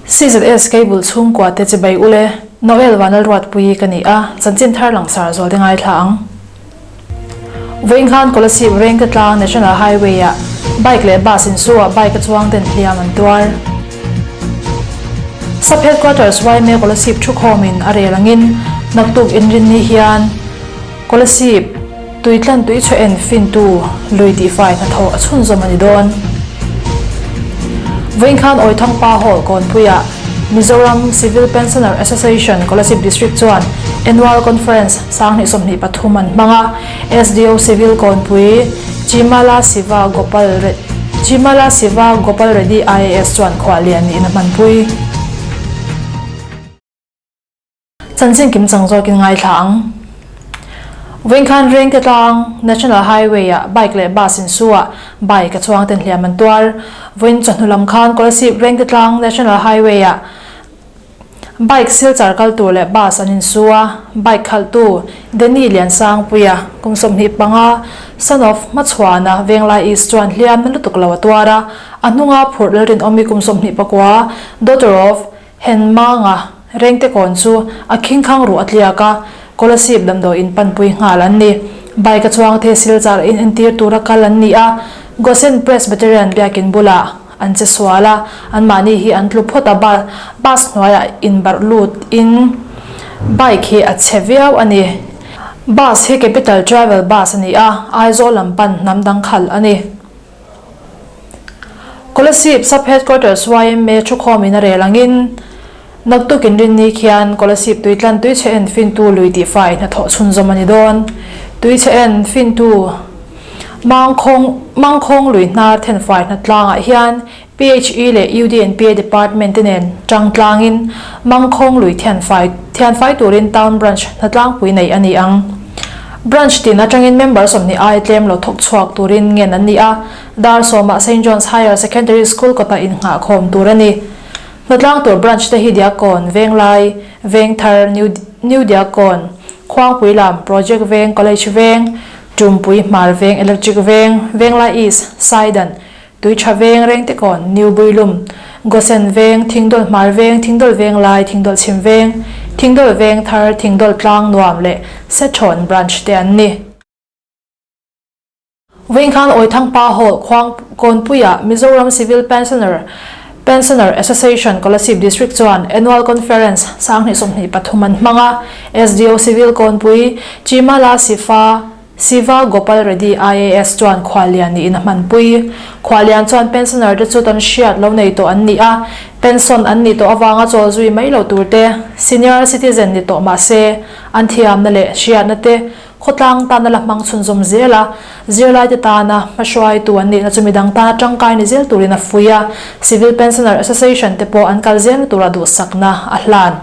CZS Cable chhungkua te chibai ule, Noel Vanlalruatpuii ka ni a, chanchin thar langsar zual te ngaithla ang. Vawiin khan Kolasib Rengte tlang National Highway ah bike leh bus insu ah bike a chuang ten hliam an tuar. Sub Headquarters yma Kolasib thukhawmin a rel angin naktuk inrinni hian Kolasib Tuitlan tuichhe en fintu lui tihfai hnathawh a chhunzawm a ni dawn. Vawiin khan Awithangpa Hall Kawnpuiah Mizoram Civil Pensioner Association Kolasib District chuan Annual Conference 2023 an hmang a, SDO Civil Kawnpui Chimala Siva Gopal Chimala Siva Gopal Reddy IAS chuan khuahlian niin a hmanpui. Chanchin kim chang zawkin ngaithla ang. Vawiin khan Rengte tlang National Highway ah bike leh bus insu ah bike a chuang ten hliam an tuar. Vawiin chawhnu lam khan Kolasib Rengte tlang National Highway ah bike Silchar kal tur leh bus an insu a, bike khalhtu Denny Liansangpuia kum 25, son of Hmachhuana Venglai East chuan hliam na lutuk lo a tuar a, a hnunga phurh Lalrinawmi kum 29, daughter of Henmanga Rengte kawn chu a khingkhang ruh a tliak a, Kolasib damdawi in panpui nghal an ni. Bike a chuang the Silchar in entir tura kal an ni a, Gosen Presbyterian biakin bulah an che sual a, anmahni hi an tlu phawt a, bus hnuaiah inbarh lut in bike hi a chhe viau a ni. Bus hi Capital Travel Bus a ni a, Aizawl lam pan hnam dang khalh a ni. Kolasib Sub Headquarters yma thukhawmin a rel angin naktuk inrinni khian Kolasib tuitlan tuichhe en fintu lui tihfai hnathawh chhunzawm a ni dawn. Tuichhe en fintu Mangkhawng Mangkhawng lui hnar thenfai hnatlangah hian PHE leh UDNPA Department te nen tang tlangin Mangkhawng lui thianfai thianfai turin Town Branch hnatlangpui neih a ni ang. Branch tin atangin member 20 ai tlem lo thawk chhuak turin ngen an ni a, dar sawmah Saint John's Higher Secondary School kawtah innghahkhawm tur a ni. Hnatlang tur branch te hi Diakkawn, Venglai, Vengthar, New New Diakkawn, Khuangpui lam, Project Veng, College Veng, Tumpui, Hmar Veng, Electric Veng, Venglai East, Saidan, Tuitha Veng, Rengtekawn, New Builum, Gosen Veng, Thingdawl Hmar Veng, Thingdawl Venglai, Thingdawl Chhim Veng, Thingdawl Vengthar, Thingdawl Tlang Nuam leh Sethawn Branch te an ni. Vawiin khan Awithangpa Hall Khuang Kawnpuiah Mizoram Civil Pensioner Pensioner Association Kolasib District chuan Annual Conference 2023 an hmang a, SDO Civil Kawnpui Chimala Sifa Siva Gopal Reddy IAS chuan khuallian niin a hmanpui. Khuallian chuan pensioner te chu tawn hriat lo nei tawh an ni a, pension an nih tawh avanga chawl zui mai lo tur te, senior citizen ni tawh mah se, an thiamna leh hriatna te khawtlang tana la hmang chhunzawm zel a, zirlaite tana hmahruaitu an nihna chu midang tana tangkai ni zel turin a fuih a, Civil Pensioner Association te pawh an kal zelna tura duhsakna a hlan.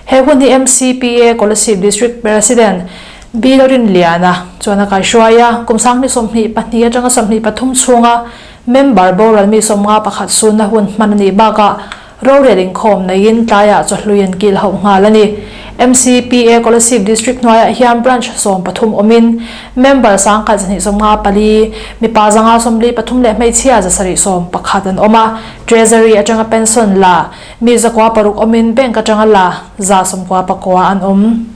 He hun hi MCPA Kolasib District President Bill Rinliana chuan a kaihruai a, kum 2022 atanga 23 chhunga member boral mi 51 sunna hun hman a nih bakah rorel inkhawm neiin tlaiah chawhlui an kil hauh nghal a ni. MCPA Kolasib District hnuaiah hian branch 13 awmin member 1254, mipa 543 leh hmeichhia 711 an awm a, Treasury atanga pension la mi 906 awmin bank atanga la 99 an awm.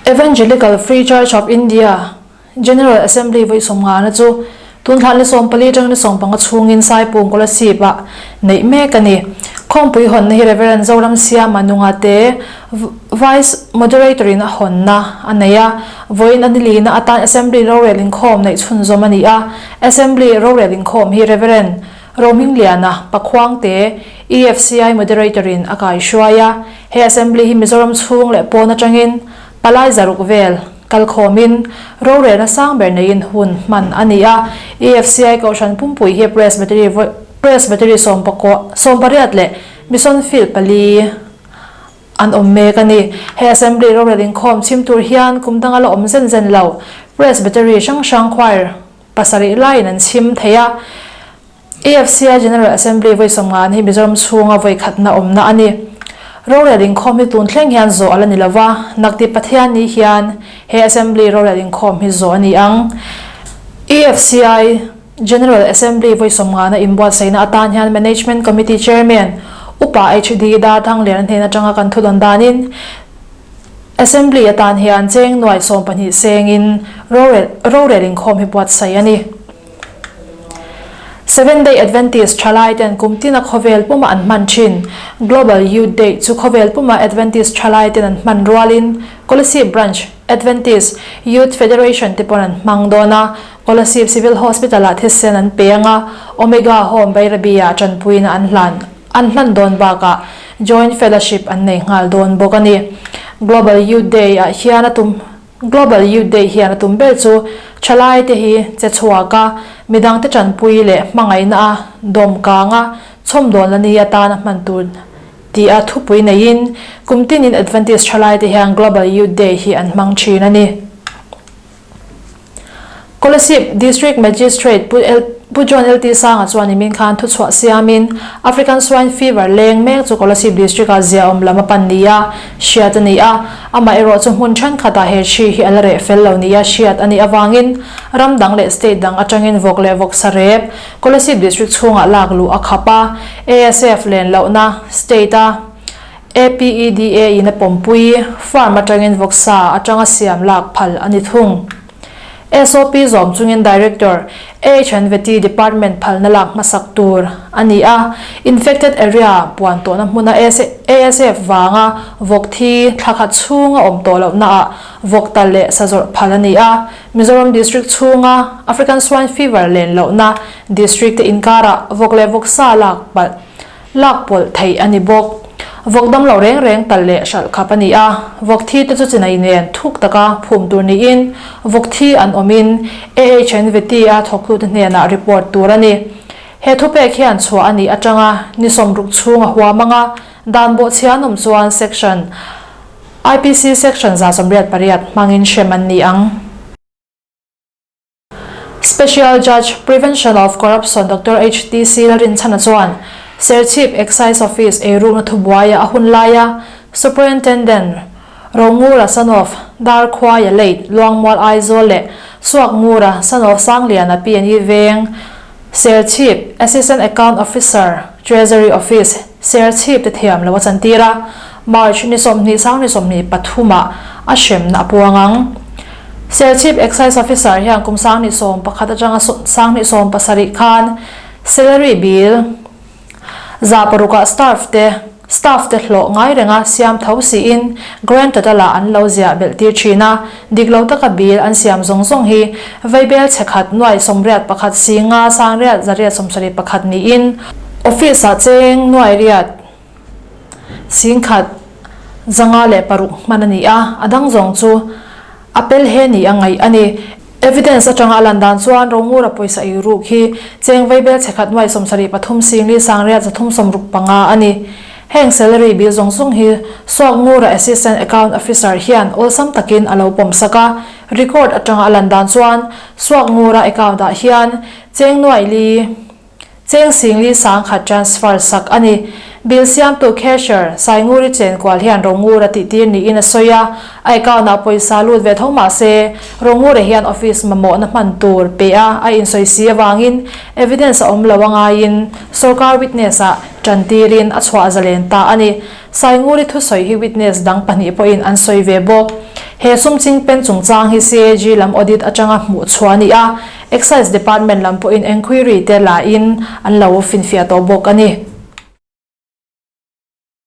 Evangelical Free Church of India General Assembly vawi 50 na chu tun thla ni 14 atang ni 15 chhungin Saipum Kolasib ah neih mek a ni. Khawngpui hawnna hi Reverend Zoram Siama nunga te Vice Moderator in a hawnna a nei a, vawiin a nilina atan Assembly rorel inkhawm neih chhunzawm a ni a. Assembly rorel inkhawm hi Reverend Rohmingliana Pakhuangte EFCI Moderator in a kaihruai a, he Assembly hi Mizoram chhung leh pawn atangin palai zaruk vel kalkhawmin rorelna sang ber neiin hun hman a ni a. EFCI Kohhran Pumpui hi Presbytery Presbytery 18 leh Mission Field pali an awm mek a ni. He Assembly rorel inkhawm chhim tur hian kum danga la awm zen zen lo Presbytery hrang hrang choir pasarih laiin an chhim thei a. AFCI General Assembly vawi 50 hi Mizoram chhunga vawi khatna awmna a ni. Rorel inkhawm hi tun thleng hian zawh a la ni lo va, nakti Pathian ni hian he Assembly rorel inkhawm hi zawh a ni ang. AFCI. General Assembly vawi sawmngana inbuatsaihna atan hian Management Committee Chairman, Upa HD Darthangliana hnen atanga kan thudawn danin Assembly atan hian cheng nuai 12 sengin rorel rorel inkhawm hi buatsaih a ni. Seventh Day Adventist thalai ten kum tina khawvel puma an hman thin. Global Youth Day chu khawvel puma Adventist thalai ten an hman rualin Kolasib Branch Adventist Youth Federation te pawn an hmang dawn a, Kolasib Civil Hospital ah thisen an pe anga, Omega Home Bairabi ah tanpuina an hlan an hlan dawn bakah Joint Fellowship an nei nghal dawn bawk a ni. Global Youth Day ah hian a tum Global Youth Day hian a tum ber chu thalai te hi che chhuak a, midang te tanpui leh hmangaihna a dawm kang a, chhawmdawn la ni atan a hman tur tih a thupui neiin kum tinin Adventist thalai te hian Global Youth Day hi an hmang thin a ni. Kolasib District Magistrate Pu Pu John LT Sanga chuan nimin khan thuchhuah siamin African Swine Fever leng mek chu Kolasib District-ah ziaawm lam a pan nia hriat a ni a, amaherawh chu hmun thenkhatah he hri hi a la reh fel lo nia hriat a nih avangin ram dang leh state dang atangin vawk leh vawksa rep Kolasib District chhungah lak luh a khap a, ASF len lohna state-a APEDA in a pawmpui, farm atangin vawksa atanga siam lak phal a ni thung. SOP zawm chungin Director, AHNVT Department phalna lak hmasak tur a ni a, Infected Area puan tawhna hmuna ASF vanga vawk thi thla khat chhunga awm tawh lohnaah vawk tal leh sa zawrh phal a ni a, Mizoram District chhunga African Swine Fever len lohna District te inkarah vawk leh vawksa lak palh Lak pawlh theih a ni bawk. Vawk dam lo reng reng talh leh hralh khap a ni a, vawk thi te chu chinai nen thuk taka phum tur niin vawk thi an awmin AHNVT a thawktute hnenah report tur a ni. He thupek hian chhuah a nih atanga ni 60 chhung a huam anga dan bawhchhia an awm chuan Section IPC Section 188 hmangin hrem an ni ang. Special Judge, Prevention of Corruption Doctor HTC Lalrinchhana chuan Serchhip Excise Office eirukna thubuaia a hun laia Superintendent Rongura son of Darkhuaia Late Luangmual Aizawl leh Suakngura son of Sangliana PNE Veng Serchhip Assistant Account Officer, Treasury Office, Serchhip te thiam lo a chantir a, March ni 20 sang ni 23 ah a hremna a puang ang. Serchhip Excise Officer hian kum sang ni 11 atanga sang ni 17 khan Salary Bill 600 ah staff te staff te hlawh ngai renga siam tho siin grand total ah an lo ziah belh tir thin a, dik lo taka bill an siam zawng zawng hi vaibel chhe khat nuai 81 singa sangriat zariat 71 niin office ah cheng nuai riat 100 506 hman a ni a, a dang zawng chu a pel he ni a ngaih a ni. Evidence atanga a lan dan chuan Rongura pawisa ei ruk hi cheng vaibel chhe khat nuai 73 singli sangriat 365 a ni. Heng salary bill zawng zawng hi Suakngura Assistant Account Officer hian awlsam takin a lo pawm sak a, record atanga a lan dan chuan Suakngura account ah hian cheng nuai li Cheng singli 10,000 transfer sak a ni. Bill siamtu cashier, Sainguri chenkual hian Rongur a tihtir niin a sawi a, a account ah pawisa lut ve tho mah se, Rongura hian office mamawhna hman tur pe a a insawi si avangin evidence a awm lo a ngaiin sorkar witness ah tantirin a chhuah zalen ta a ni. Sainguri thusawi hi witness dang pahnih pawhin an sawi ve bawk. He sum chingpen chungchang hi CAG lam audit atanga hmuh chhuah a ni a, Excise Department lam pawhin enquiry te la in an lo finfiah tawh bawk a ni.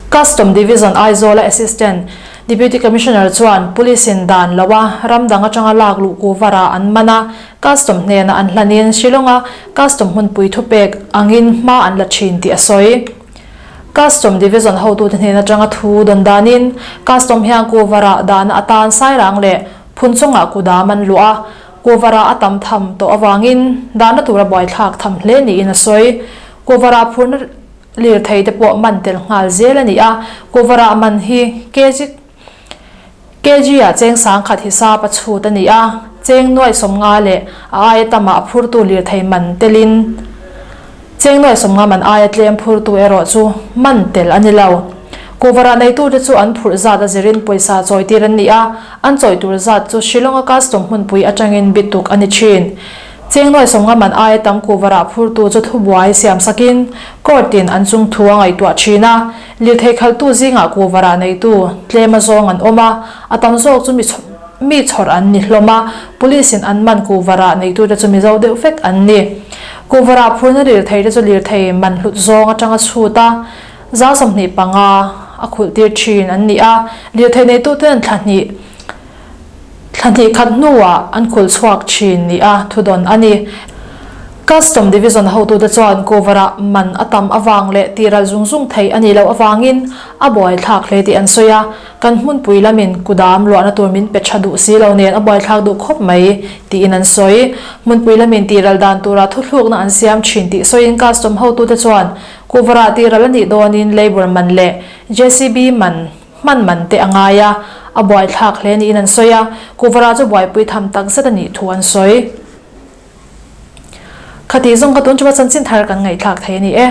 Custom Division Aizawl-a Assistant Deputy Commissioner chuan Police in dan lo a ram dang atanga lak luh kuvarah an man a, Custom hnenah an hlanin Shillong-a Custom hmunpui thupek angin hma an la thin tih a sawi. Custom Division hotute hnen atanga thu dawn danin Custom hian kuvarah dahna atan Sairang leh Phunchawngah kudam an luah a, Kuvarah a tam tham tawh avangin dahna tura buaithlak tham hle niin a sawi. Kuvarah phurna lirthei te pawh man tel nghal zel a ni a, Kuvarah man hi kg kg ah cheng 10,000 hisap a chhut a ni a, cheng nuai 50 leh a aia tamah a phurtu lirthei man telin Cheng nuai 50 man aia tlem phurtu erawh chu man tel a ni lo. Kuvarah neitute chu an phurh zat a zirin pawisa chawi tir an ni a, an chawi tur zat chu Shillong-a custom hmunpui atangin bituk a ni thin. Cheng nuai 50 man aia tam kuhva rah phurtu chu thubuai siam sakin court in an chung thu a ngaihtuah thin a. Lirthei khaltu zingah kuhva rah neitu tlem a zawng an awm a, a tam zawk chu mi chhawr an ni hlawm a, police in an man kuhva rah neitute chu Mizo deuh vek an ni. Kuhva rah phurna lirthei te chu lirthei man hlut zawng atanga chhut a, 25% a khulh tir thin an ni a, lirthei neituten thla hnih Thla hnih khat hnuah an khul chhuak thin ni a thudawn a ni. Custom Division hotute chuan cover-ah man a tam avang leh tihral zung zung thei a nih loh avangin a buaithlak hle tih an sawi a, kan hmunpui lamin kudam luahna tur min pe tha duh si lo nen a buaithlak duh khawp mai tiin an sawi. Hmunpui lamin tihral dan tura thuthlukna an siam thin tih sawiin Custom hotute chuan cover-ah tihral a nih dawnin labour man leh JCB man Hman man te a ngai a, a buaithlak hle niin an sawi a, Kuvara chu buaipui tham tak zet a nih thu an sawi. Khatih zawng ka tun chuma chanchin thar kan ngaihthlak thei a ni e.